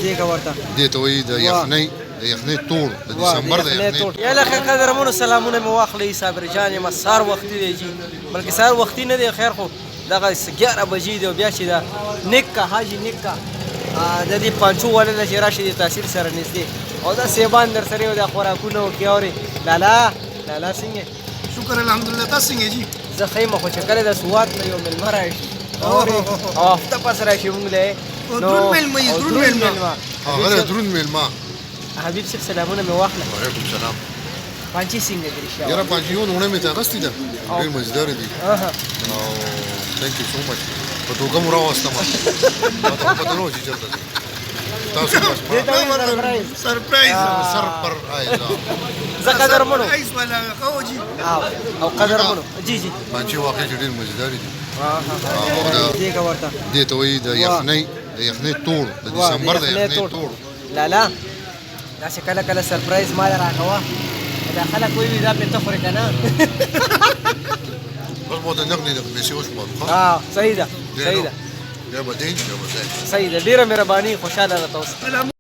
دې کا ورته. دې ته وایي د یخنۍ، د یخنۍ توړ، د دسمبر د یخنۍ توړ. یاله ښه قدرمنو، سلامونه مې واخلئ. صابر جان یم. سهار وختي دی جي، بلکې سهار وختي نه دی، خیر، خو دغه 11 بجې دی. او بیا چې دا نکه حاجي نکه د دې پانچو والا له چې راشي د تحصیل سره نږدې، او دا سیبان در سره، او دا خوراکونه او کیورې. لالا لالا، څنګه؟ شکر الحمدلله، تاسو څنګه جی؟ زه ښه یم، خو چې کله د سوات نه یو مېلمه راشي او هفته پس راشي مونږ له دروند مېلمه یې، دروند مېلمه. هغه دروند مېلمه. حبیب صاحب، سلامونه مې واخله. وعلیکم سلام. پانچې څنګه دي رښتیا؟ یاره، پانچې یو نوڼه مې ته اخیستې ده، ډېر مزیدار دي. او thank you so much، په دوکه مو راوسته. ما ته پته نه وه چې چېرته دی تاسو. بس surprise. surprise. surprise. زه قدرمنو surprise والا خو جی. او قدرمنو، جی جی. پانچې واقعي چې ډېر مزیدار دي. دې کا ورته. دې ته وایي د یخنۍ، د یخنۍ توړ، د دسمبر د یخنۍ توړ. لالا، داسې کله کله surprise مال راکوه. دا خلک وایي دا پې ته خورې که نه؟ بس مو د نقدې د پیسې وشمارو. ها، صحیح ده، صحیح ده. بیا به دی، بیا به دی. صحیح ده، ډېره مهرباني، خوشحاله راته اوسه.